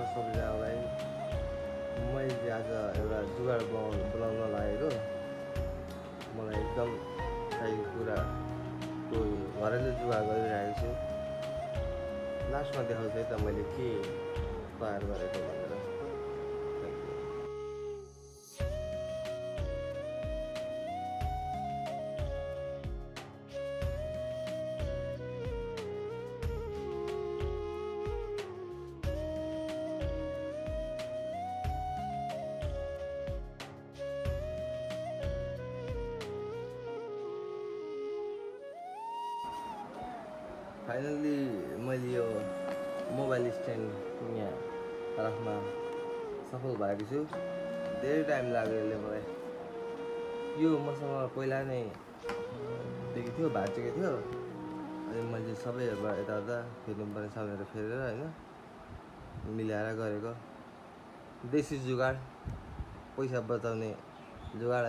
सबैजनालाई मैले आज एउटा जुगाड बनाउन लागेको मलाई एकदम चाहिएको कुराको घरेलु जुगाड गरिरहेको छु। लास्टमा देखाउँछु है त मैले के तयार गरेको भनेर। Thank you. फाइनल्ली मैले यो मोबाइल स्ट्यान्ड यहाँ राख्न सफल भएको छु। धेरै टाइम लाग्यो यसले मलाई। यो मसँग पहिला नै दिएको थियो, भाँचेको थियो। अनि मैले सबैहरूबाट यताउता फेर्नुपर्ने सामानहरू फेरेर होइन मिलाएर गरेको देसी जुगाड, पैसा बचाउने जुगाड है।